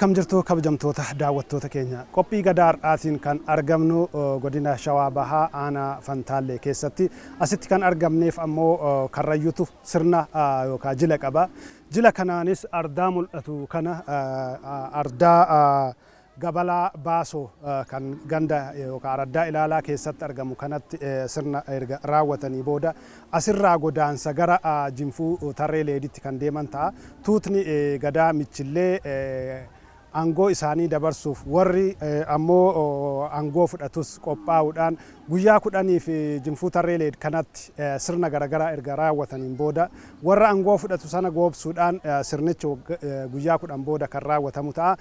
Akkam jirtu, kabajamtoota daawwattoota keenya? Qophii Gadaa har'aatiin kan argamnu godina Shawaa Bahaa, aanaa Fantaallee keessatti. Asitti kan argamneef ammoo Karrayyuutu sirna yookaan jila qaba. Jila kanaanis ardaa mul'atu kana, ardaa Gabalaa Baasoo kan ganda yookaan araddaa Ilaalaa keessatti argamu kanatti sirna erga raawwatanii booda, asirraa godaansa gara Jinfuu Tarree Leeditti kan deeman ta'a. Tuutni Gadaa Michillee aangoo isaanii dabarsuuf, warri ammoo aangoo fudhatus qophaa'uudhaan, guyyaa 10f Jinfuu Tarree Leed kanatti sirna garaagaraa erga raawwataniin booda, warra aangoo fudhatu sana goobsuudhaan sirnichi guyyaa 10 booda kan raawwatamu ta'a.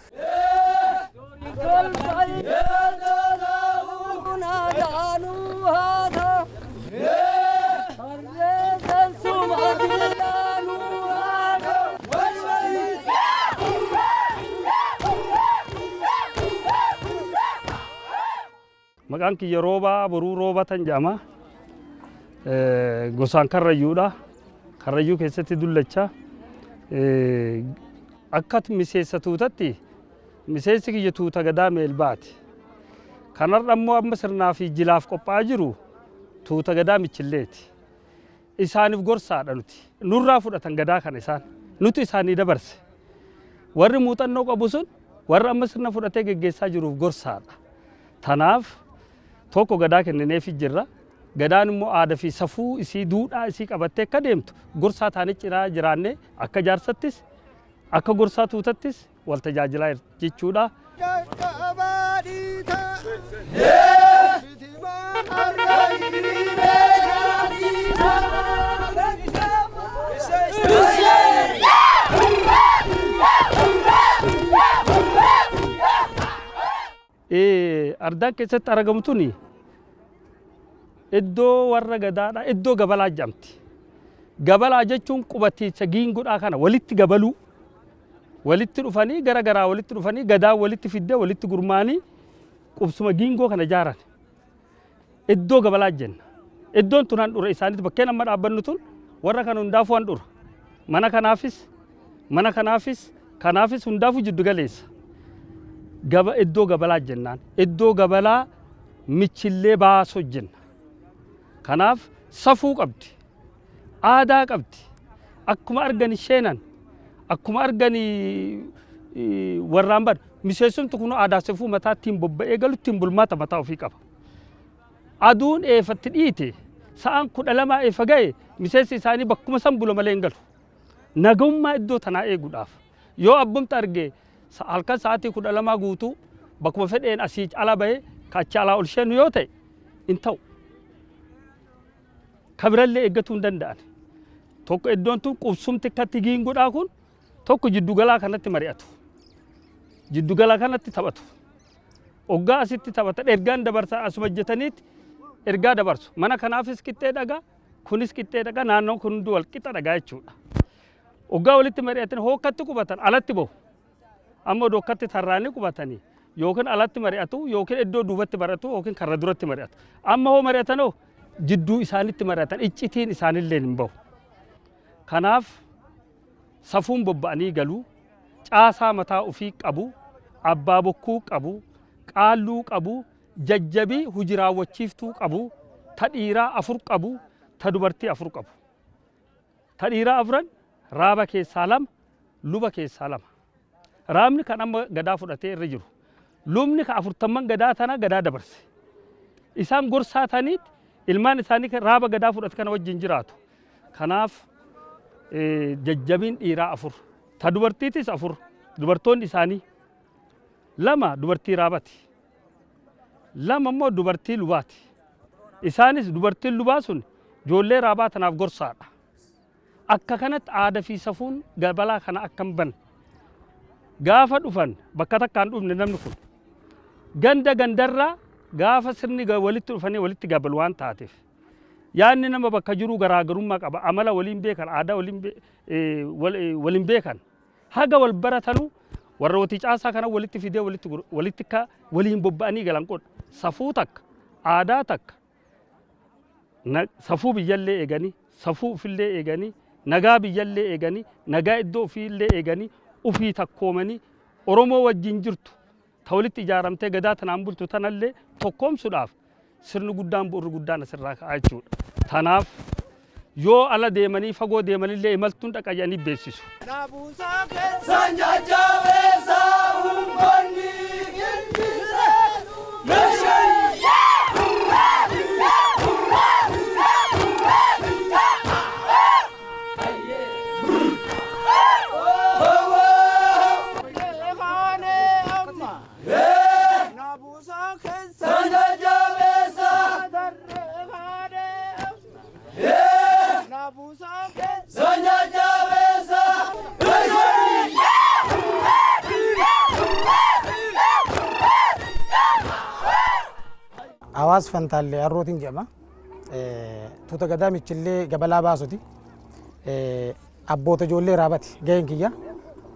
Maqaan kiyya Roobaa Boruu Roobatan jedhama. Gosaan Karrayyuudha. Karrayyuu keessatti dullacha. Akka miseensa tuutatti, miseensi kiyya tuuta Gadaa Meelbaati. Kanarra immoo amma sirnaa fi jilaaf qophaa'aa jiru tuuta Gadaa Michilleeti. Isaaniif gorsaadha nuti. Nurraa fudhatan Gadaa kana isaan. Nuti isaanii dabarse. Warri muuxannoo qabu sun warra amma sirna fudhatee geggeessaa jiruuf gorsaadha. Tanaaf tokko Gadaa kennineefi jirra. Gadaan immoo aadaa fi safuu isii, duudhaa isii qabattee akka deemtu gorsaa taanee cinaa jiraannee, akka jaarsattis akka gorsaa tuutattis wal tajaajilaa jechuudha. Ardaan keessatti argamu tuni iddoo warra Gadaadha, iddoo Gabalaa jedhamti. Gabalaa jechuun qubatiinsa giingodhaa kana walitti gabaluu. Walitti dhufanii, gara garaa walitti dhufanii, Gadaan walitti fiddee walitti gurmaanii qubsuma giingoo kana ijaaran. Iddoo Gabalaa jenna. Iddoon tun handhuura isaaniiti. Bakkeen amma dhaabbannu tun warra kana hundaafuu handhuura. Mana kanaafis, mana kanaafis, kanaafis, hundaafuu jiddu galeessa. Gaba iddoo Gabalaa jennaan. Iddoo Gabalaa Michillee Baasoo jenna. Kanaaf safuu qabdi. Aadaa qabdi. Akkuma argani sheenan, akkuma argani warraan badu. Miseensumti kun aadaa safuu mataa ittiin bobba'ee galu, ittiin bulmaata mataa ofii qaba. Aduun eefatti dhiite, sa'aan 12 eefa ga'e, miseensi isaanii bakkuma san bula malee hin galu. Nagummaa iddoo tanaa eeguudhaaf yoo abbumti arge halkan sa'aatii 12 guutuu bakkuma fedheen asii ala bahee ka achi alaa ol sheenu yoo ta'e hin ta'u. Kabirallee eeggatuu hin danda'an. Tokko iddoon tun qubsumti akkatti giingodhaa kun tokko jiddugalaa kanatti mari'atu. Jiddugalaa kanatti taphatu. Oggaa asitti taphatan ergaan dabarsan asuma hojjetaniitti ergaa dabarsu. Mana kanaafis qixxee dhagaa, kunis qixxee dhagaa, naannoon kun hundi wal qixa dhagaa jechuudha. Oggaa walitti mari'atan hookkatti qubatan alatti bahu. Amma odoo akkatti tarraanii qubatanii yookiin alatti mari'atu, yookiin iddoo duubatti mari'atu, yookiin karra duratti mari'atu. Amma hoo mari'atan hoo jidduu isaanitti mari'atan, iccitiin isaanillee hin bahu. Kanaaf safuun bobba'anii galuu, caasaa mataa ofii qabu, abbaa bokkuu qabu, qaalluu qabu, jajjabii hojii raawwachiiftuu qabu, ta dhiiraa afur qabu, ta dubartii afur qabu. Ta dhiiraa afran, raaba keessaa lama, luba keessaa lama. Raabni kan amma Gadaa fudhatee irra jiru. Lubni kan afurtamman Gadaa tana Gadaa dabarse. Isaan gorsaa taniit ilmaan isaanii kan raaba Gadaa fudhate kana wajjin jiraatu. Kanaaf jajjabiin dhiiraa afur. Ta dubartiitis afur. Dubartoonni isaanii lama dubartii raabati. Lama immoo dubartii lubaati. Isaanis dubartiin lubaa sun ijoollee raabaa tanaaf gorsaadha. Akka kanatti aadaa fi safuun Gabalaa kana akka hin banne. Gaafa dhufan bakka takkaan dhufne, namni kun ganda gandarraa gaafa sirni walitti dhufanii walitti gabalu waan taateef, yaadni nama bakka jiruu garaagarummaa qaba. Amala waliin beekan, aadaa waliin beekan, haga wal baratanuu warra watii caasaa kana walitti fidee walitti akka waliin bobba'anii galan godha. Safuu takka, aadaa takka, safuu biyyallee eeganii, safuu ofillee eeganii, nagaa biyyallee eeganii, nagaa iddoo ofiillee eeganii, ofii takkoomanii. Oromoo wajjin jirtu ta walitti ijaaramtee gadaa tanaan bultu tanallee tokkoomsuudhaaf sirni guddaan bu'urri guddaan asirraa ka'a jechuudha. Tanaaf yoo ala deemanii fagoo deemanillee imaltuun dhaqa jedhanii beeksisu. Hawaas Fantaallee Arrootiin jedhama. Tuuta gadaa Michillee Gabalaa Baasoti. Abboota ijoollee Raabati gaheen kiyya.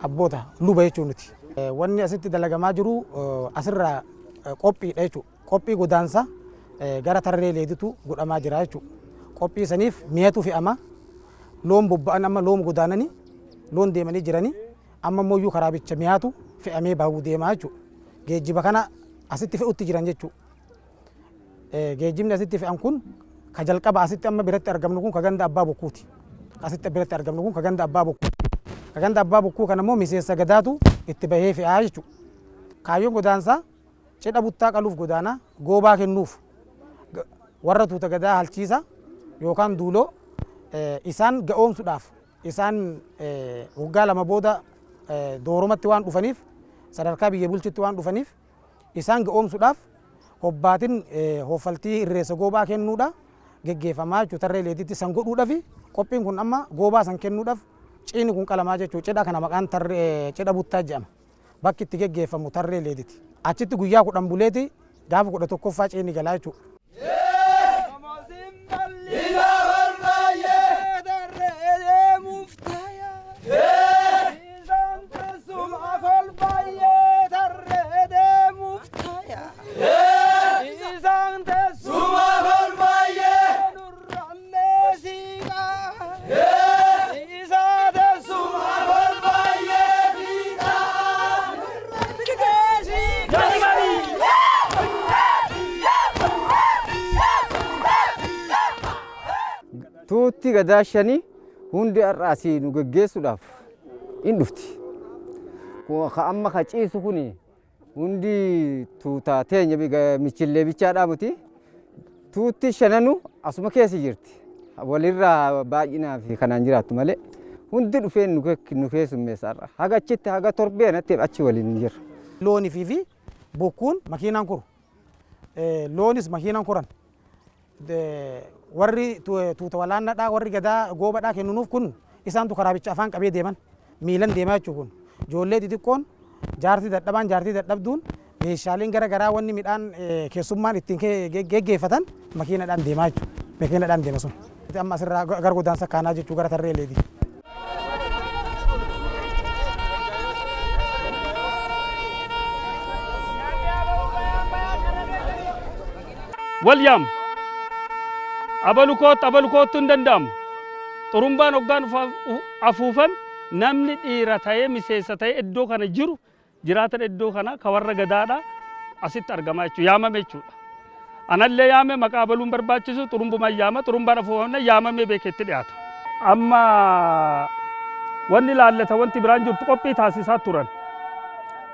Abboota luba jechuun nuti. Wanni asitti dalagamaa jiru asirraa qophiidha jechuudha. Qophii godaansa gara tarree leeditu godhamaa jira jechuudha. Qophii saniif mi'atu fe'ama. Loon bobba'an amma loon godaananii loon deemanii jiranii amma immoo karaabicha mi'aatu fe'amee bahuu deemaa jechuudha. Geejjiba kana asitti fe'utti jiran jechuudha. Geejjibni asitti fe'an kun ka jalqaba asitti amma biratti argamnu kun ka ganda abbaa bokkuuti. Asitti biratti argamnu kun ka ganda abbaa bokkuu. Ka ganda abbaa bokkuu kana immoo miseensa gadaatu itti bahee fe'aa jechuudha. Kaayyoon godaansaa cidha buttaa qaluuf godaanaa goobaa kennuuf warra tuuta gadaa halchiisa yookaan duuloo isaan ga'oomsuudhaaf isaan waggaa 2 booda dooromatti waan dhufaniif sadarkaa biyya bulchitti waan dhufaniif isaan ga'oomsuudhaaf hobbaatiin hoffaltii irreessa goobaa kennuudha geggeeffamaa jechuudha. Tarree leetitti san godhuudhaaf qophiin kun amma goobaa san kennuudhaaf ciini kun qalamaa jechuudha. Cidha kana maqaan tarree cidha buttaa jedhama. Bakki itti geggeeffamu tarree leetiti. Achitti guyyaa 10 buleeti gaafa 11ffaa ciini galaa jechuudha. Tuutti gadaa shanii hundi har'a asii nu geggeessuudhaaf in dhufti. Ka amma ka ciisu kun hundi tuutaa teenya michillee bichaadhaa miti. Tuutti shananu asuma keessa jirti. Walirraa baay'inaa fi kanaan jiraattu malee hundi dhufee nu keessummeessa har'a. Haga achitti haga torbee anatti achi waliin jira. Loonii fi bokkuun makiinaan koru. Loonis makiinaan koran. Warri tuuta walaannadhaa warri gadaa goobadhaa kennunuuf kun isaantu karaabicha afaan qabee deeman miilan deemaa jechuu kun ijoollee xixiqqoon jaartii dadhabaan jaartii dadhabduun meeshaaleen gara garaa wanni midhaan keessummaan ittiin geggeeffatan makiinadhaan deemaa jechuudha. Makiinadhaan deema sun. Amma asirraa gara godaansa kaanaa jechuu gara tarree leedii. Wal yaamu. Abalu koottu abalu koottu hin danda'amu. Xurumbaan hoggaan afuufame namni dhiira ta'ee miseensa ta'ee iddoo kana jiru jiraatan iddoo kana ka warra gadaadha asitti argamaa jechuudha yaamame jechuudha. Anallee yaame maqaa abaluun barbaachisu xurumbumaan yaama xurumbaan afuufamna yaamamee beekeetti dhiyaata. Amma wanni laallata wanti biraan jirtu qophii taasisaa turan.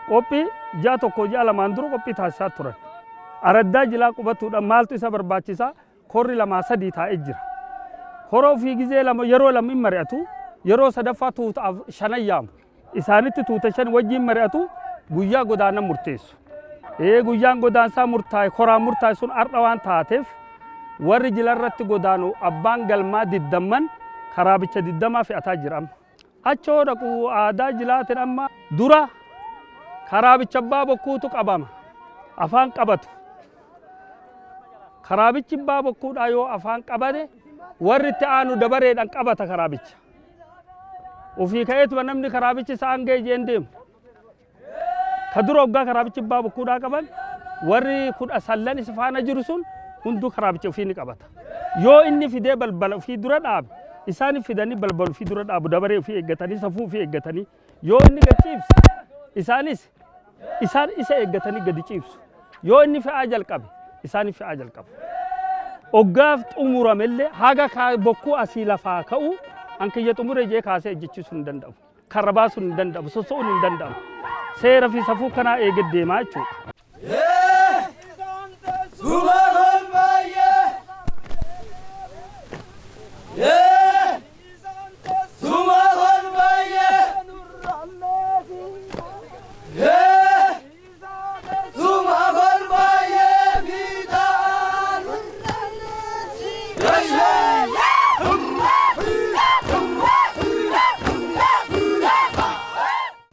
Qophii ji'a tokko ji'a lamaan dura qophii taasisaa turan. Araddaa jilaa qubatuudhaan maaltu isa barbaachisaa korri lamaa sadii taa'ee jira. Kora ofii gizee lama yeroo lama hin mari'atu yeroo sadaffaa tuuta shanan yaamu. Isaanitti tuuta shan wajjin mari'atu guyyaa godaanan murteessu. Ee guyyaan godaansaa murtaa'e koraan murtaa'e sun har'a waan taateef warri jilarratti godaanu abbaan galmaa diddamman karaabicha diddamaa fe'ataa jira amma. Achi hoo dhaqu aadaa jilaatiin amma dura karaabicha abbaa bokkuutu qabama. Afaan qabatu. Karaabichi abbaa bokkuudhaa yoo afaan qabate warri itti aanu dabareedhaan qabata karaabicha. Ofii ka'eetuma namni karaabichi sa'aan ga'e jeen deemu. Ka dura hoggaa karaabichi abbaa bokkuudhaa qaban warri kudha sallan isa faana jiru sun hunduu karaabicha ofii ni qabata. Yoo inni fidee balbala ofii dura dhaabe isaan fidanii balbala ofii dura dhaabu dabaree ofii eeggatanii safuu ofii eeggatanii yoo inni gad ciibse Isaanis isaan isa eeggatanii gadi ciibsu. Yoo inni fe'aa jalqabe isaan fe'aa jalqabu. Oggaaf xumuramellee haga bokkuu asii lafaa ka'u an kiyya xumure jee kaasee ejjechiisuu hin danda'amu. Karra baasuun hin danda'amu. Soso'uun hin danda'amu. Seera fi safuu kanaa eegee deemaa jechuudha.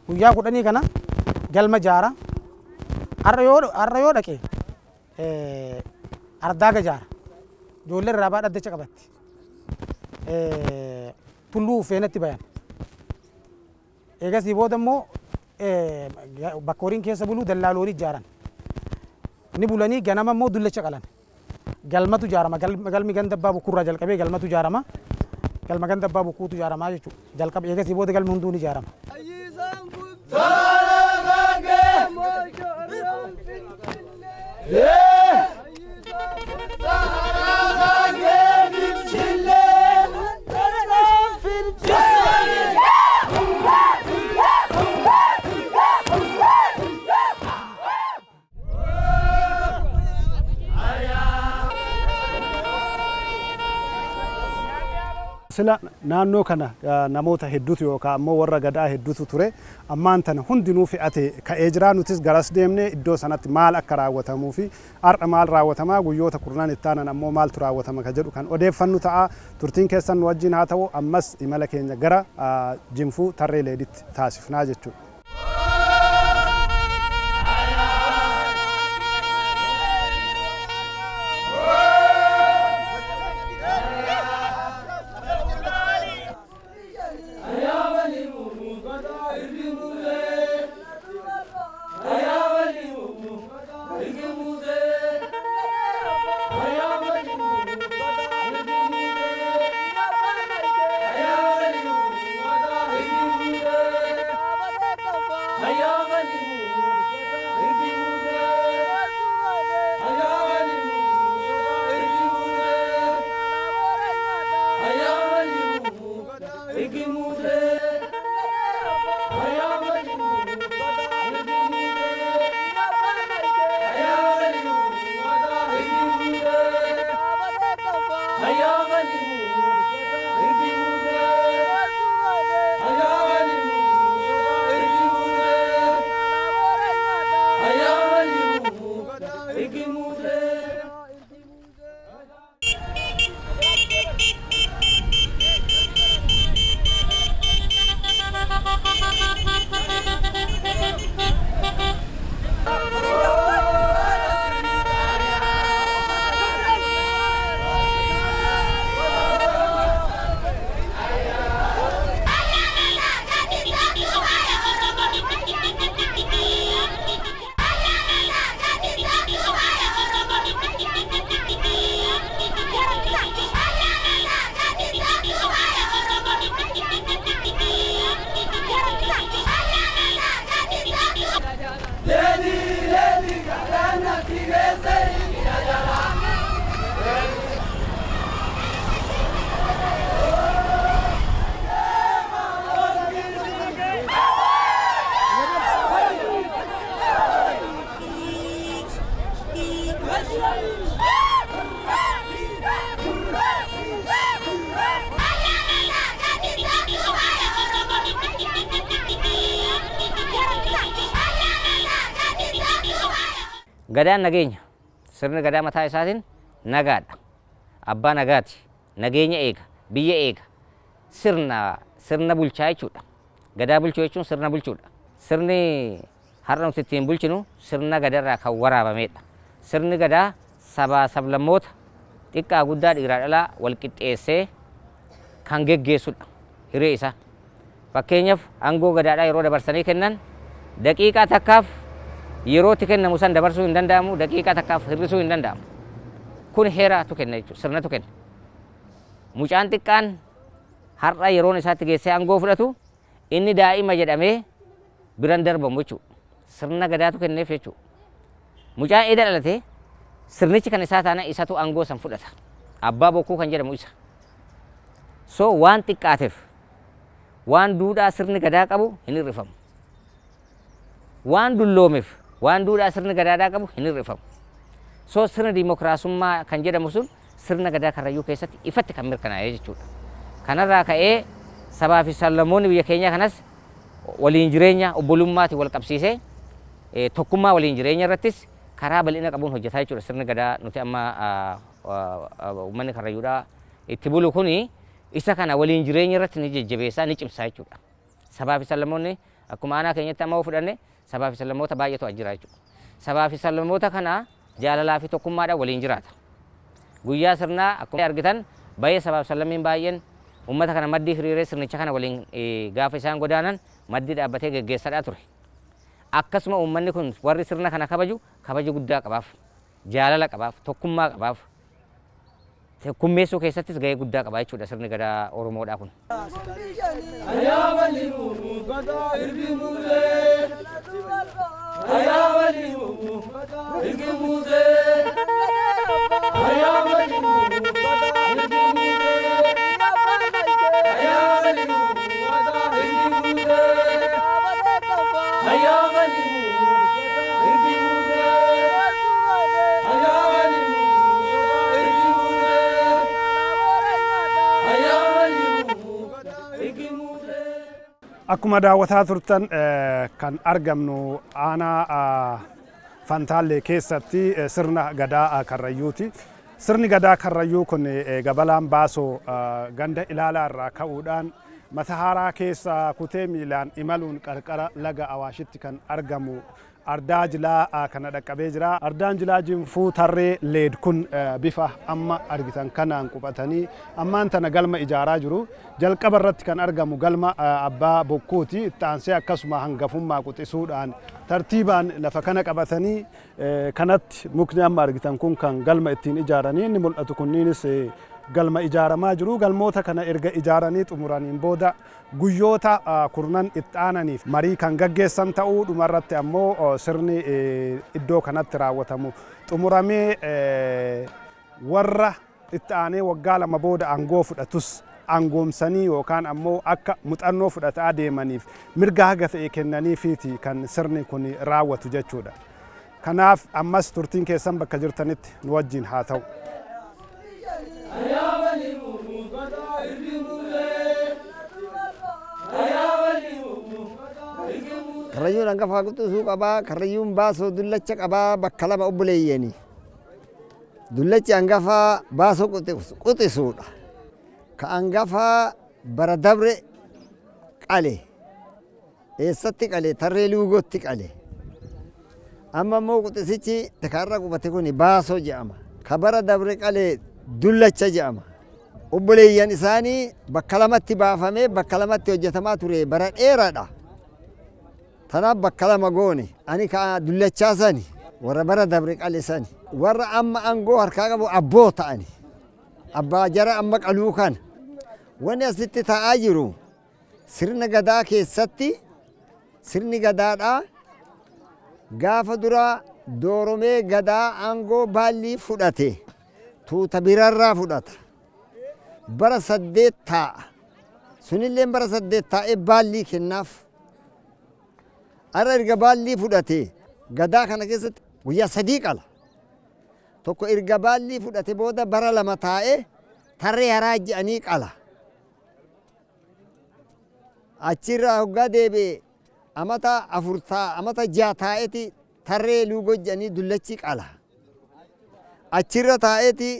Guyyaa 10 kana galma jaara. Har'a yoo dhaqe ardaaga jaara. Ijoollee irraa baa dhaddacha qabatti. Tulluu uffeenatti bayan. Eegasii booda immoo bakka horiin keessa buluu dallaa loonii ijaaran. Ni bulanii ganama immoo dullacha qalan. Galmatu ijaarama. Galmi ganda abbaa bukkuurraa jalqabee galmatu ijaarama. Galma ganda abbaa bukkuutu ijaaramaa jechuudha. Jalqaba eegasii booda galmi hunduu ni ijaarama. Sila naannoo kana namoota hedduutu yookaan ammoo warra gadaa hedduutu ture. Ammaan tana hundinuu fe'ate ka'ee jira. Nutis garas deemnee iddoo sanatti maal akka raawwatamuu fi har'a maal raawwatamaa, guyyoota 10 itti aanan ammoo maaltu raawwatama ka jedhu kan odeeffannu ta'a. Turtiin keessan nu wajjin haa ta'u. Ammas imala keenya gara Jinfuu Tarree Leeditti taasifnaa jechuudha. Gadaan nageenya. Sirni gadaa mataa isaatiin nagaadha. Abbaa nagaati. Nageenya eega. Biyya eega. Sirna bulchaa jechuudha. Gadaa bulchuu jechuun sirna bulchuudha. Sirni har'a nuti ittiin bulchinu sirna gadarraa kan waraabamedha. Sirni gadaa sabaa sablammoota, xiqqaa guddaa, dhiiraa dhalaa wal qixxeessee kan geggeessudha hiree isaa. Fakkeenyaaf, aangoo gadaadhaa yeroo dabarsanii kennan daqiiqaa takkaaf yerootti kennamu san dabarsuu hin danda'amu, daqiiqaa takkaaf hir'isuu hin danda'amu. Kun heeraatu kenna jechuudha, sirnatu kenna. Mucaan xiqqaan har'a yeroon isaatti geessee aangoo fudhatu inni daa'ima jedhamee Biran darbamu jechuudha. Sirna gadaatu kenneef jechuudha. Mucaan eeda dhalate sirnichi kan isaa taana isatu aangoo san fudhata. Abbaa bokkuu kan jedhamu isa. So waan xiqqaateef waan duudhaa sirni gadaa qabu hin hir'ifamu. Waan dulloomeef waan duudhaa sirni gadaadhaa qabu hin hir'ifamu. So sirna diimokiraasummaa kan jedhamu sun sirna gadaa Karrayyuu keessatti ifatti kan mirkanaa'e jechuudha. Kanarraa ka'ee sabaa fi sablammoonni biyya keenyaa kanas waliin jireenya obbolummaatiin wal qabsiisee tokkummaa waliin jireenya irrattis karaa bal'ina qabuun hojjetaa jechuudha. Sirni gadaa nuti amma uummanni Karrayyuudhaa itti bulu kuni isa kana waliin jireenya irratti ni jajjabeessaa, ni cimsaa jechuudha. Sabaa fi sablammoonni akkuma aanaa keenyatti amma yoo fudhanne, sabaa fi sablammoota baay'eetu as jira jechuudha. Sabaa fi sablammoota kana jaalalaa fi tokkummaadhaan waliin jiraata. Guyyaa sirnaa akkuma argitan baay'ee sabaa fi sablammiin baay'een uummata kana maddii hiriiree sirnicha kana waliin gaafa isaan godaanan maddii dhaabbatee geggeessadhaa ture. Akkasuma uummanni kun warri sirna kana kabaju kabaja guddaa qabaaf, jaalala qabaaf, tokkummaa qabaaf. Tokkummeessuu keessattis gahee guddaa qaba jechuudha sirni gadaa Oromoodhaa kun. Akkuma daawwataa turtan kan argamnu aanaa Fantaallee keessatti sirna gadaa Karrayyuuti. Sirni gadaa Karrayyuu kun Gabalaan Baasoo ganda Ilaalaa irraa ka'uudhaan Matahaaraa keessa kutee miilaan imaluun qarqara laga Awaashitti kan argamu Ardaa Jilaa kana dhaqqabee jira. Ardaan Jilaa Jinfuu Tarree Leed kun bifa amma argitan kanaan quphatanii ammaan tana galma ijaaraa jiru. Jalqaba irratti kan argamu galma Abbaa Bokkuuti. Itti aansee akkasuma hangafummaa quxisuudhaan tartiibaan lafa kana qabatanii kanatti mukni amma argitan kun kan galma ittiin ijaaranii inni mul'atu kunniinis galma ijaaramaa jiru. Galmoota kana erga ijaaranii xumuraniin booda guyyoota kurnan itti aananiif marii kan gaggeessan ta'uu, dhumarratti ammoo sirni iddoo kanatti raawwatamu xumuramee warra itti aanee waggaa 2 booda aangoo fudhatus aangoomsanii yookaan ammoo akka muxannoo fudhataa deemaniif mirga haga ta'e kennaniifiiti kan sirni kun raawwatu jechuudha. Kanaaf ammas turtiin keessan bakka jirtanitti nu wajjin haa ta'u. Karrayyuun hangafaa quxisuu qabaa, Karrayyuun baasoo dullacha qabaa, bakka lama obboleeyyani. Dullachi hangafaa baasoo quxisuudha. Ka hangafaa bara dabre qale. Eessatti qale? Tarree Luugootti qale. Amma immoo quxisichi ka har'a qubate kun baasoo jedhama. Ka bara dabre qale dullacha jedhama. Obboleeyyan isaanii bakka lamatti baafamee bakka lamatti hojjetamaa ture bara dheeraadha. Tanaaf bakka lama goone. Ani ka dullachaa sani, warra bara dabre qale sani. Warra amma aangoo harkaa qabu abboo ta'ani. Abbaa jara amma qaluu kana. Wanni asitti ta'aa jiru sirna gadaa keessatti, sirni gadaadhaa gaafa dura dooromee gadaa aangoo baallii fudhate tuuta birarraa fudhata. Bara 8 taa'a. Sunilleen bara 8 taa'ee baallii kennaaf. Har'a erga baallii fudhate gadaa kana keessatti guyyaa 3 qala. Tokko erga baallii fudhate booda bara 2 taa'ee tarree haraa je'anii qala. Achirraa hoggaa deebi'e amata 4 taa'a, amata 6 taa'eeti tarree luugoo je'anii dullachi qala. Achirra taa'eeti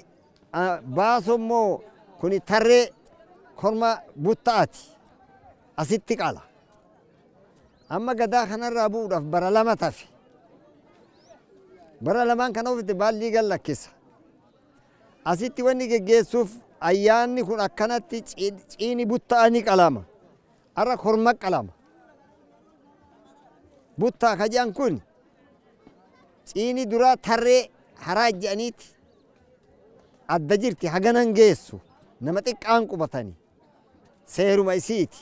baasu immoo kuni tarree korma butta'ati asitti qala. Amma gadaa kanarraa bu'uudhaaf bara 2 tafe. Bara lamaan kana ofitti baallii gad lakkisa. Asitti wanni geggeessuuf ayyaanni kun akkanatti ciini butta'a ni qalama. Har'a korma qalama. Buttaa ka jedhan kun ciini duraa tarree haraa jedhaniiti adda jirti, haganan geessu, nama xiqqaan qubatani seeruma isiiti.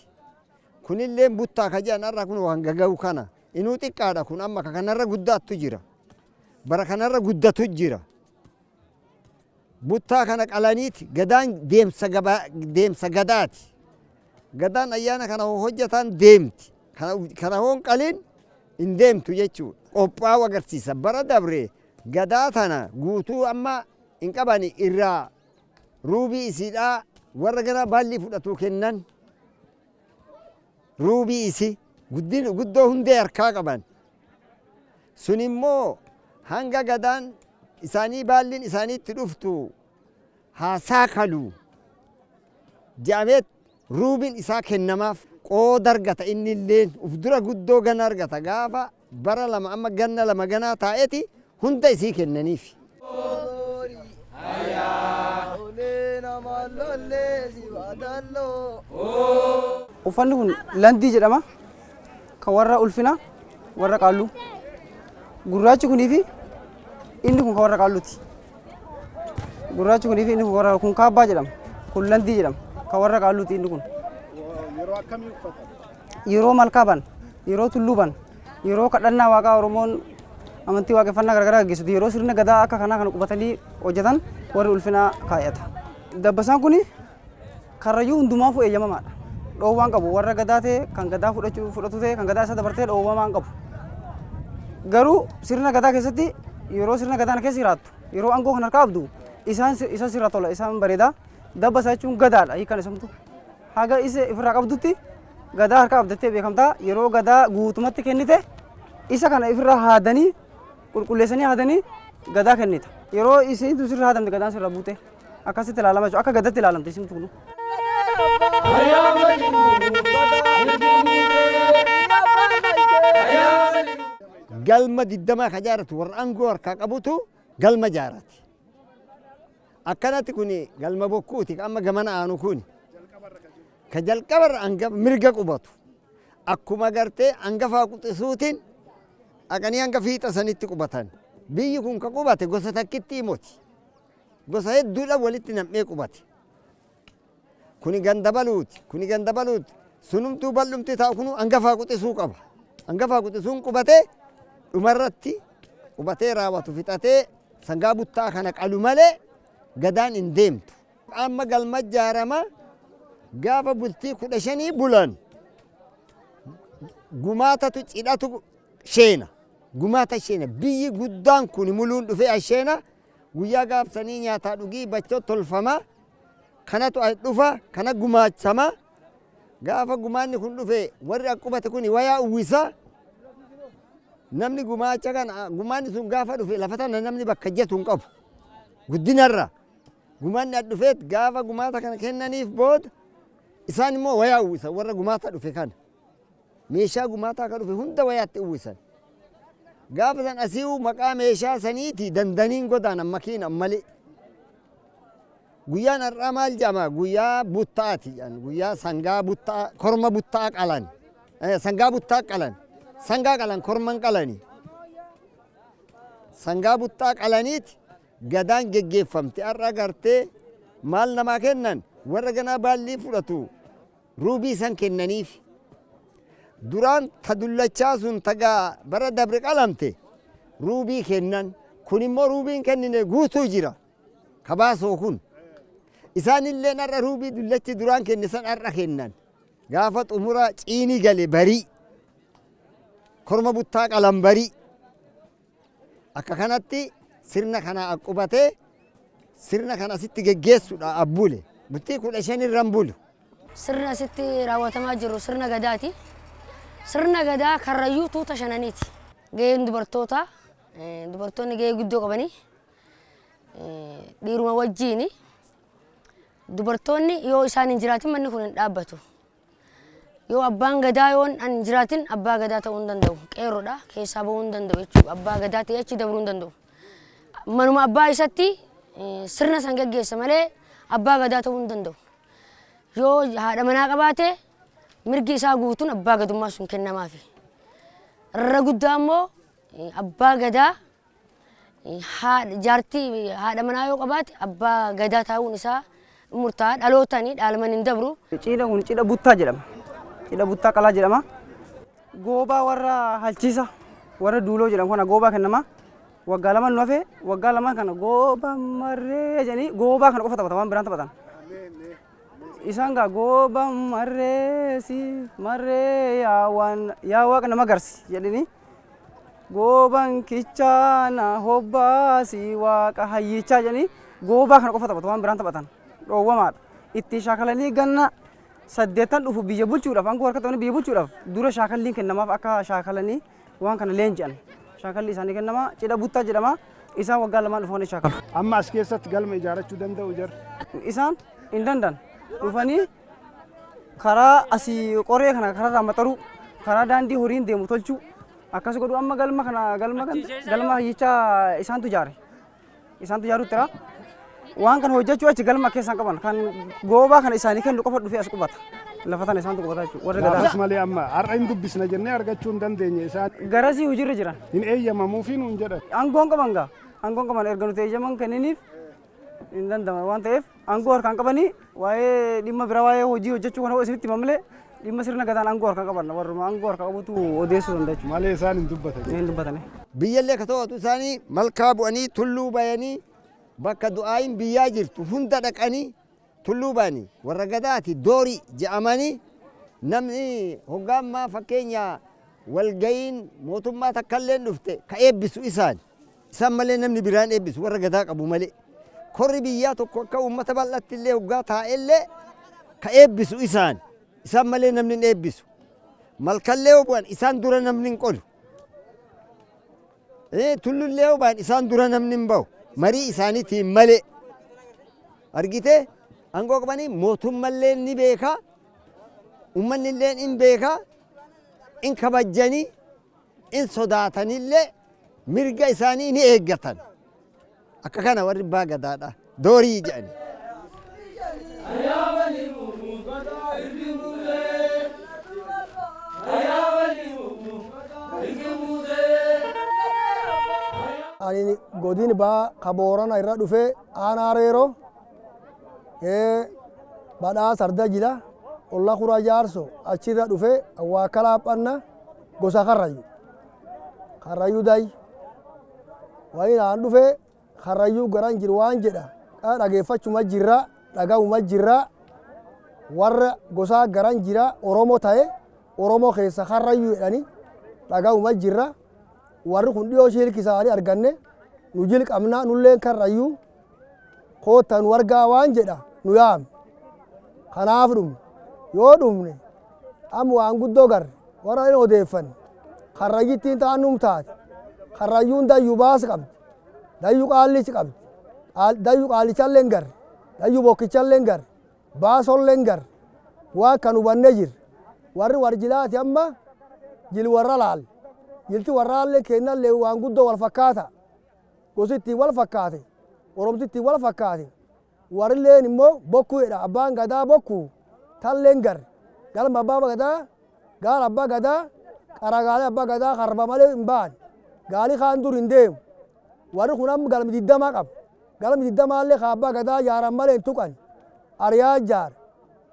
Kunillee buttaa ka jedhan har'a kun waan gaga'u kana. Inuu xiqqaadha kun, amma ka kanarra guddaattu jira. Bara kanarra guddatu jira. Buttaa kana qalaniiti gadaan deemsa gabaa, deemsa gadaati. Gadaan ayyaana kana hojjetan deemti. Kana hoon qalin hin deemtu jechuudha. Qophaa'u agarsiisa. Bara dabre gadaa tana guutuu amma hin qabani, irraa ruubii isiidhaa warra gara baallii fudhatu kennan. Ruubii isi guddoo hundee harkaa qaban. Sun immoo hanga gadaan isaanii baalliin isaaniitti dhuftu haa saakalu jedhameet ruubiin isaa kennamaaf. Qooda argata, inni illeen uf dura guddoo gana argata. Gaafa bara 2, amma ganna 2 ganaa taa'eeti hunda isii kennaniif. Uffanni kun landii jedhama. Kan warra ulfina, warra qaalluu. Gurraachi kunii fi inni kun kan warra qaalluuti. Gurraachi kunii fi inni kun warra kun kaabbaa jedhama. Kun landii jedhama. Kan warra qaalluuti inni kun. Yeroo akkamii uffatan? Yeroo malkaa ban, yeroo tulluu ban, yeroo kadhannaa waaqaa Oromoon amantii waaqeffannaa garaagaraa gaggeessitu, yeroo sirna gadaa akka kanaa kana qubatanii hojjetan warri ulfinaa kaayata. Dabbasaan kun Karrayyuu hundumaafuu eeyyamamaadha. Dhoowwaan qabu warra gadaa ta'e, kan gadaa fudhachuu fudhatu ta'e, kan gadaa isa dabartee dhoowwamaan qabu. Garuu sirna gadaa keessatti, yeroo sirna gadaan keessa jiraattu, yeroo aangoo kan harkaa qabdu, isaan isa sirra tola, isaan bareeda. Dabbasaa jechuun gadaadha hiikan isumtu. Haga isa ofirraa qabdutti gadaa harkaa qabdattee beekamtaa. Yeroo gadaa guutumatti kennite isa kana ofirraa haadanii, qulqulleessanii haadanii gadaa kennita. Yeroo isiin sirra haadamte gadaan sirra buute. Akkasitti ilaalama jechuudha. Akka gadatti ilaalamti isin tunu. Galma 20 ka jaaratu warra aangoo harkaa qabutu galma jaarate. Akkanatti kun galma bokkuuti, amma gamana aanu kun. Ka jalqabarra hangafa mirga qubatu. Akkuma gartee hangafaa quxisuutiin dhaqanii hanga fiixa sanitti qubatan. Biyyi kun ka qubate gosa takkitti moti. Gosa hedduudhaan walitti nam'ee qubate. Kuni ganda baluuti, kuni ganda baluuti. Sunumtuu bal'umti taa'u kunu hangafaa quxisuu qaba. Hangafaa quxisuun qubatee dhumarratti qubatee raawwatu fixatee sangaa buttaa kana qalu malee gadaan hin deemtu. Amma galma ijaarama, gaafa bultii 15 bulan gumaatatu cidhatu sheena. Gumaata sheena. Biyyi guddaan kun muluun dhufee asheena. Guyyaa gaafsanii nyaataa dhugii bachoo tolfama. Kanatu as dhufa, kana gumaachama. Gaafa gumaanni kun dhufe warri as qubate kun wayaa uwwisa. Namni gumaacha kana, gumaanni sun gaafa dhufe lafa tana namni bakka ijjatu hin qabu. Guddinarra. Gumaanni as dhufeet gaafa gumaata kana kennaniif booda isaan immoo wayaa uwwisan warra gumaata dhufe kana. Meeshaa gumaataa ka dhufe hunda wayaatti uwwisan. Gaafa san asii'uu maqaa meeshaa saniiti dandaniin godaanan makiinan malee. Guyyaan har'aa maal jedhama? Guyyaa buttaati jedhan. Guyyaa sangaa buttaa, korma buttaa qalan. Sangaa buttaa qalan. Sangaa qalan, korman qalani. Sangaa buttaa qalaniiti gadaan geggeeffamti. Har'a gartee maal namaa kennan? Warra ganaa baallii fudhatu ruubii san kennaniif. Duraan ta dullachaa sun tagaa bara dabre qalamte ruubii kennan. Kun immoo ruubiin kennine guutuu jira. Kabaasoo kun. Isaanilleen har'a ruubii dullachi duraan kenne san har'a kennan. Gaafa xumura ciinii gale barii. Korma buttaa qalan barii. Akka kanatti sirna kana qubatee sirna kana asitti geggeessuudha abbule. Bultii 15 irra hin bulu. Sirni asitti raawwatamaa jiru sirna gadaati. Sirna gadaa Karrayyuu tuuta shananiiti. Gaheen dubartootaa, dubartoonni gahee guddoo qabanii dhiiruma wajjiini. Dubartoonni yoo isaan hin jiraatin manni kun hin dhaabbatu. Yoo abbaan gadaa yoo hin jiraatin abbaa gadaa ta'uu hin danda'u. Qeerroodha, keessaa bahuu hin danda'u jechuudha. Abbaa gadaa ta'ee achi dabruu hin danda'u. Manuma abbaa isatti sirna san geggeessa malee abbaa gadaa ta'uu hin danda'u. Yoo haadha manaa qabaate mirgi isaa guutuun abbaa gadummaa sun kennamaafi. Irra guddaa immoo abbaa gadaa haadha jaartii haadha manaa yoo qabaate abbaa gadaa taa'uun isaa murtaa'a, dhalootani dhaalman hin dabru. Cidha kun cidha buttaa jedhama. Cidha buttaa qalaa jedhama. Goobaa warra halchiisa warra duuloo jedhamu kana goobaa kennama. Waggaa 2 nu hafe, waggaa 2 kana gooba marree jedhanii goobaa kana qofa taphatan, waan biraan taphatan. Isaan gaa gooba marree si marree yaa waan yaa waaqa nama garsi jedhanii, gooban kichaa na hobbaasi waaqa hayyichaa jedhanii goobaa kana qofa taphatu, waan biraan taphatan dhoowwamaadha. Itti shaakalanii ganna 8 dhufu biyya bulchuudhaaf, aangoo harka qabanii biyya bulchuudhaaf dura shaakalliin kennamaaf, akka shaakalanii waan kana leenji'an shaakalli isaanii kennama. Cidha buttaa jedhama. Isaan waggaa 2 dhufu ni shaakalu. Amma as keessatti galma ijaarachuu danda'u jarri? Isaan hin danda'an. Dhufanii karaa asii qoree kana karaarraa maxaruu, karaa daandii horiin deemu tolchuu, akkas godhu. Amma galma kana, galma galma hayyichaa isaantu ijaare. Isaantu ijaaruutti jira. Waan kana hojjechuu achi galma keessaan qaban, kan goobaa kana isaanii kennu qofa dhufee as qubata. Lafa tana isaantu qubata jechuudha. Warri gadaa. Gaafas malee amma har'a hin dubbisna jennee argachuu hin dandeenye isaan. Garasii hojiirra jiran. Hin eeyyamamuufi nuun jedhan. Aangoon qaban gaa. Aangoon qaban, erga nuti eeyyaman kenniniif hin danda'amu waan ta'eef aangoo harkaan qabanii. Waa'ee dhimma biraa, waa'ee hojii hojjechuu kana isinitti hima malee, dhimma sirna gadaan aangoo harkaan qaban, warruma aangoo harkaa qabutu odeessuu danda'a jechuudha. Malee isaan hin dubbatan. Hin dubbatani. Biyyallee ka to'atu isaanii. Malkaa bu'anii, tulluu bayanii, bakka du'aayin biyyaa jirtu hunda dhaqanii, tulluu ba'anii warra gadaati doorii je'amanii. Namni hoggaammaa fakkeenya walgayiin mootummaa takkallee dhufte ka eebbisu isaan. Isaan malee namni biraan eebbisu, warra gadaa qabu malee. Korri biyyaa tokko akka uummata bal'atti illee hoggaa taa'ellee ka eebbisu isaan. Isaan malee namni hin eebbisu. Malkallee yoo bu'an isaan dura namni hin qolu. Tullullee yoo ba'an isaan dura namni hin bahu. Marii isaaniitiin malee. Argitee, aangoo qabanii mootummallee ni beeka. Uummanni illee in beeka. In kabajjanii, in sodaatanillee, mirga isaanii ni eeggatan. Akka kana warri abbaa gadaadha. Doorii jedhani. Ani godin baa ka Boorana irra dhufe, aanaa Reeroo, badhaa sarda jira, olla kura jaarso achirra dhufe. Waa kalaaphanna gosa Karrayu, Karrayu day wani naan dhufe. Karrayyuu garan jiru waan jedha dhageeffachuma jirra, dhaga'uma jirra. Warra gosaa garan jira, Oromo ta'e, Oromoo keessa Karrayyuu jedhani dhaga'uma jirra. Warri kun dhiyoo shiilki isaanii arganne. Nu jilqabna, nulleen Karrayyuu kootta nu argaa waan jedha nu yaame. Kanaaf dhumne. Yoo dhumne amma waan guddoo garre, warra hin odeeffanne. Karrayyittiin ta'annum taate. Karrayyuun dayyu baas qabdi, dayyu qaallichi qabdi. Dayyu qaallichallee hin garre, dayyu bokkichallee hin garre, baasollee hin garre. Waan kan hubanne jirre, warri warri jilaati. Amma jil warra laal, jilti warraallee kennallee waan guddoo wal fakkaata. Gosi ittiin wal fakkaate, Oromti ittiin wal fakkaate. Warrilleen immoo bokkuu jedha. Abbaan gadaa bokkuu talleen garre. Galma abbaa gadaa, gaala abbaa gadaa, qaragaalee abbaa gadaa karba malee hin ba'an. Gaalii kaan dur hin deemu. Warri kun amma galmi 20 qaba. Galmi 20llee ka abbaa gadaa jaaran malee hin tuqan. Ariyaa jaar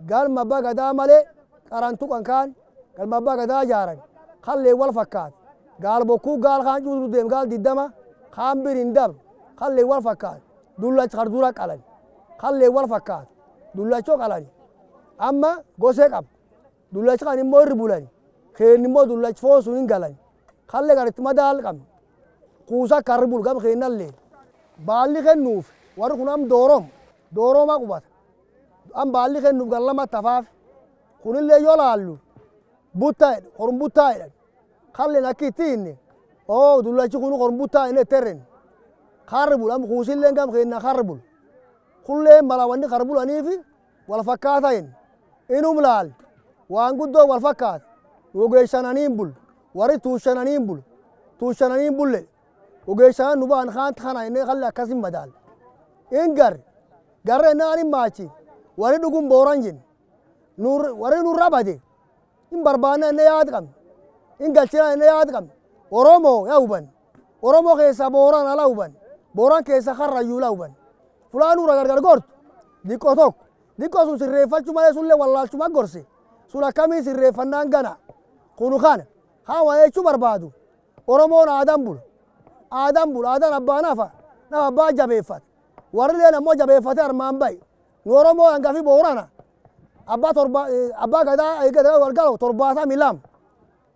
galma abbaa gadaa malee qaran tuqan. Kaan galma abbaa gadaa jaaran kallee wal fakkaate. Gaal bokkuu gaal kaan cuutu deem, gaal 20 kaan bir hin dabru, kallee wal fakkaate. Dullacha kar dura qalan, kallee wal fakkaate. Dullachoo qalani amma gosee qaba. Dullachi kan immoo irri bulani keen immoo dullachi foon sun hin galani, kallee garitti madaal qabne kuusa karri bulu gam keennallee baalli kennuuf. Warri kun am doorom dooroma qubata. Am baalli kennuuf gar lama tafaaf. Kunillee yoo laallu butta jedhe, horum buttaa jedhan. Kalleen akki itti hinne oo dullachi kun horum buttaa inni terren karri bulu. Am kuusilleen gam keenna karri bulu. Kulleen mala wanni karri bulaniifi wal fakkaata hin inum laal, waan guddoo wal fakkaata. Ogeessananiin bulu, warri tuushananiin bulu, tuushananiin bulle ogeessanan nu ba'an kaant kana inni kalle akkasin madaal in garre garre innaan hin maachi. Warri dhugum Booran jenne, warri nurra bade hin barbaanna inni yaad qabne, hin galchina inni yaad qabne. Oromoo yaa hubanne, Oromoo keessa Booran ala hubanne, Booran keessa Karrayyuu la hubanne. Fulaan nurra gargar gortu diqqoo tokko diqqoo sun sirreeffachuu malee sullee wallaalchuma gorse. Sun akkamii sirreeffannaan gana. Kunu kana haa waa jechuu barbaadu. Oromoon aadaan bula. Aadaan bula. Aadaan abbaa nafa. Nama abbaa jabeeffate. Warri leen ammoo jabeeffate armaan bahi. Nu Oromoo hangafi Boorana. Abbaa torba abbaa gadaa eegata wal galu 72.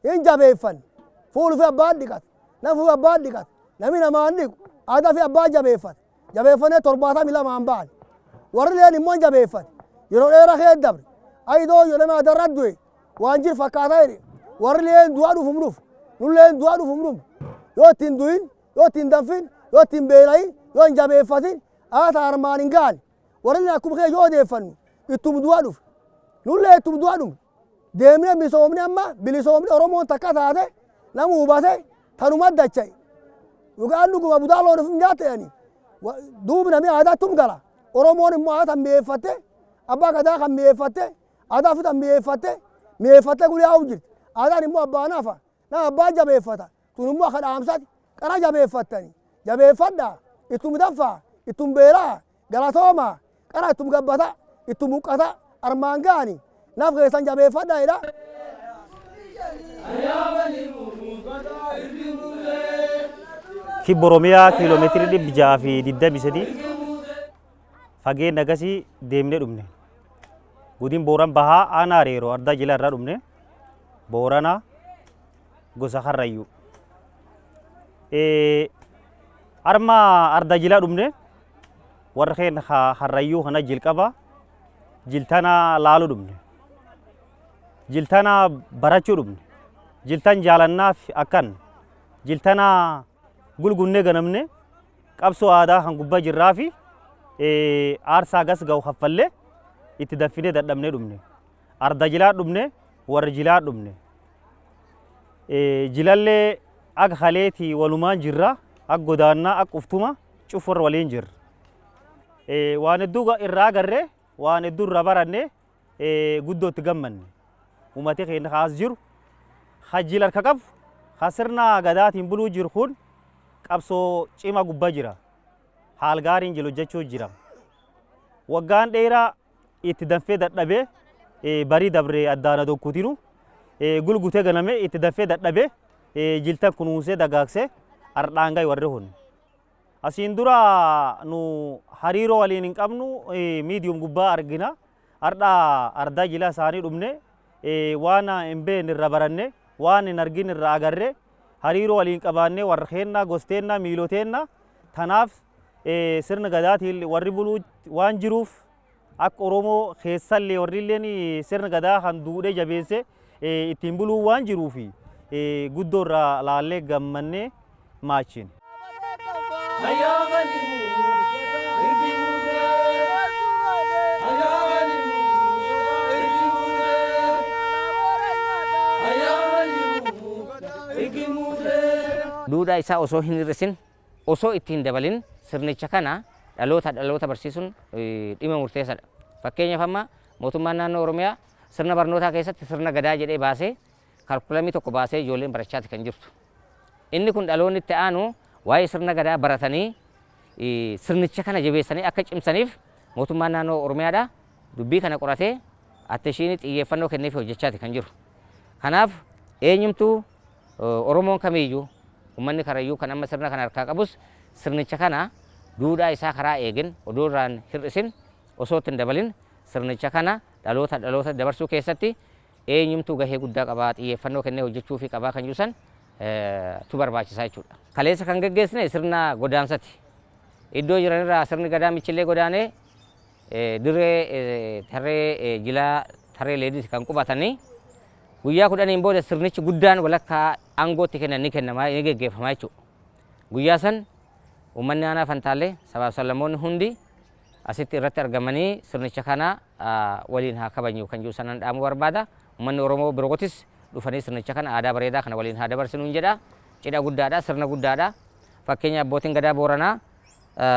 Hin jabeeffan. Fuulu fi abbaan dhiqate. Nafu fi abbaan dhiqate. Nami namaan dhiqu. Aadaa fi abbaa jabeeffate. Jabeeffannee 72n ba'an. Warri leen immoo hin jabeeffate. Yeroo dheeraa kee dabre. Ayidoo yoo nama adarra du'e waan jiru fakkaataa jedhe. Warri leen du'aa dhufum dhufu. Nulleen du'aa dhufum dhufu. Yoo ittiin du'in, yoo ittiin danfin, yoo ittiin beela'in, yoo hin jabeeffatin, haata armaan hin gaane. Warri leen akkuma kee yoo odeeffannu ittum du'aa dhufu. Nullee ittum du'aa dhumne. Deemnee misoomne amma bilisoomne Oromoon takka taate nama hubate tanuma dacha'e. Dhugaan dhuguma budaa loon of nyaatte jedhanii. Duubi namni aadaattum gala. Oromoon immoo aadaa kan mi'eeffatte, abbaa gadaa kan mi'eeffatte, aadaa fi kan mi'eeffatte, mi'eeffatte guyyaa jirti. Aadaan immoo abbaa nafa. Nama abbaa jabeeffata. Tun immoo akka dhaamsati qara jabeeffattani. Jabeeffadhaa. Ittum danfaa. Ittum beelaa. Galatoomaa. Qara ittum gabbata. Ittum huqqata. Armaan ga'ani. Naf keessan jabeeffadhaa jedha. Kibba Oromiyaa kiiloomeetirii 623 fageenya agasii deemnee dhumne. Godin Booran Bahaa aanaa Areeroo ardaa jila irraa dhumne. Boorana gosa Karrayyuu. Arma ardaa jilaa dhumne warra keenya Karrayyuu kana jilqaba jiltana laaluu dhumne. Jiltana barachuu dhumne. Jiltan jaalannaaf akkan jiltana gulgunnee ganamne qabsoo aadaa kan gubbaa jirraa fi aarsaa gas ga'u kaffallee itti danfinee dadhabnee dhumne. Arda jilaa dhumne, warra jilaa dhumne. Jilallee akka kaleetii walumaan jirra, akka godaannaa, akka uftuma cuf warra waliin jirra. Waan hedduu irraa agarree, waan hedduu irraa baranne, guddoo itti gammanne. Uummati keenya kaas jiru, ka jila harka qabu, ka sirna gadaatiin buluu jiru kun qabsoo cimaa gubbaa jira. Haal gaariin jiru hojjechuu jira. Waggaan dheeraa itti danfee dadhabee barii dabree addaana dokkutinu gulgutee ganame itti danfee dadhabee jiltan kunuunsee dagaagsee ardhaan gahe warri kun. Asiin dura nu hariiroo waliin hin qabnu, miidiyum gubbaa argina. Ardhaa ardaa jila isaanii dhumne, waan hin beekne irra baranne, waan hin argin irra agarre, hariiroo waliin qabaanne warra keennaa, gosteennaa, miiloteennaa. Tanaaf sirna gadaatiin warri buluu waan jiruuf akka Oromoo keessallee warri illeen sirna gadaa kan duudhee jabeesse ittiin buluu waan jiruuf guddoo irraa laallee gammannee maachiin. Duudhaa isaa osoo hin hir'isin, osoo itti hin dabalin, sirnicha kana dhaloota dhaloota barsiisuun dhimma murteessaadha. Fakkeenyaaf, amma mootummaan naannoo Oromiyaa sirna barnootaa keessatti sirna gadaa jedhee baasee kaalkulamii tokko baasee ijoolleen barachaati kan jirtu. Inni kun dhaloonni itti aanu waa'ee sirna gadaa baratanii sirnicha kana jabeessanii akka cimsaniif mootummaan naannoo Oromiyaadha dubbii kana qoratee attention xiyyeeffannoo kenneef hojjechaati kan jiru. Kanaaf eenyumtuu Oromoon kamiiyyuu, uummanni Karrayyuu kan amma sirna kana harkaa qabus, sirnicha kana duudhaa isaa karaa eegin, odoo irraan hir'isin, osoo itti hin dabalin, sirnicha kana dhaloota dhaloota dabarsuu keessatti eenyumtuu gahee guddaa qabaa, xiyyeeffannoo kennee hojjechuu fi qabaa kan jiru san tu barbaachisaa jechuudha. Kaleessa kan geggeessine sirna godaansati. Iddoo jiranirraa sirni gadaa michillee godaanee dirree tarree jilaa Tarree Leediiti kan qubatanii. Guyyaa 10n booda sirnichi guddaan walakkaa aangootti kennan ni kennama, ni geggeeffama jechuudha. Guyyaa san uummanni aanaa Fantaallee, sabaaf sablammoonni hundi asitti irratti argamanii sirnicha kana waliin haa kabajnu kan jiru sanan dhaamuu barbaada. Uummanni Oromoo birootis dhufanii sirnicha kana aadaa bareedaa kana waliin haa dabarsinuun jedha. Cidha guddaadha, sirna guddaadha. Fakkeenya abbootiin gadaa Booranaa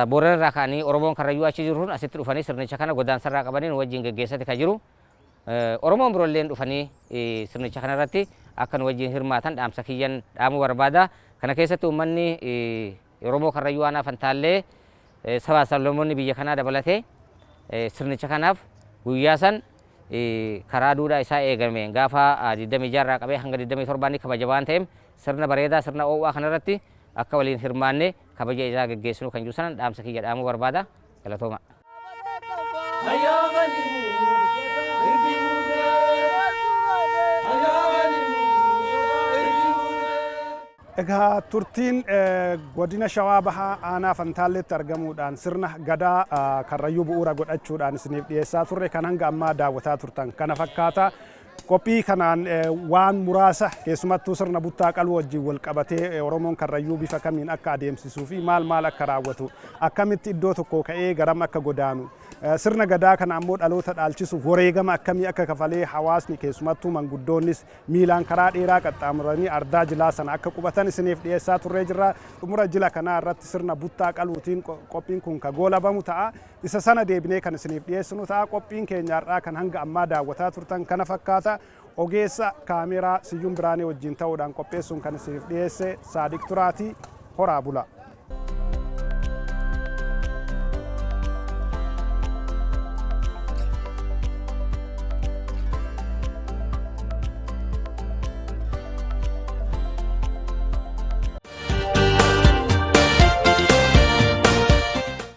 Boorana irraa ka'anii Oromoon Karrayyuu achi jiru sun asitti dhufanii sirnicha kana godaansarraa qabanii nu wajjin geggeessati kan jiru. Oromoon biroolleen dhufanii sirnicha kanarratti akka nu wajjin hirmaatan dhaamsa kiyyan dhaamuu barbaada. Kana keessatti uummanni Oromoo Karrayyuu aanaa Fantaallee, sabaa sablammoonni biyya kanaa dabalatee, sirnicha kanaaf guyyaa san Karaa duudhaa isaa eegame gaafa 26 irraa qabee hanga 27 ni kabaja waan ta'eef, sirna bareedaa, sirna oowwaa kanarratti akka waliin hirmaannee kabaja isaa geggeessinu kan jiru sanan dhaamsa kiyya dhaamuu barbaada. Galatooma. Egaa turtiin godina Shawaa Bahaa aanaa Fantaalleetti argamuudhaan sirna gadaa Karrayyuu bu'uura godhachuudhaan isiniif dhiyeessaa turre kan hanga ammaa daawwataa turtan kana fakkaata. Qophii kanaan waan muraasa, keessumattuu sirna buttaa qaluu wajjin wal qabatee Oromoon Karrayyuu bifa kamiin akka adeemsisuu fi maal maal akka raawwatu, akkamitti iddoo tokkoo ka'ee garam akka godaanu, sirna gadaa kana ammoo dhaloota dhaalchisuuf wareegama akkamii akka kafalee hawaasni, keessumattuu manguddoonnis miilaan karaa dheeraa qaxxaamuranii ardaa jilaa sana akka qubatan isiniif dhiyeessaa turree jirra. Xumura jila kanaa irratti sirna buttaa qaluutiin qophiin kun ka goolabamu ta'a. Isa sana deebinee kan isiniif dhiyeessinu ta'a. Qophiin keenya har'aa kan hanga ammaa daawwataa turtan kana fakkaata. Ogeessa kaameeraa Siyyuun Biraanee wajjin ta'uudhaan qopheessuun kan isiniif dhiyeesse Saadiq Turaati. Horaa bula.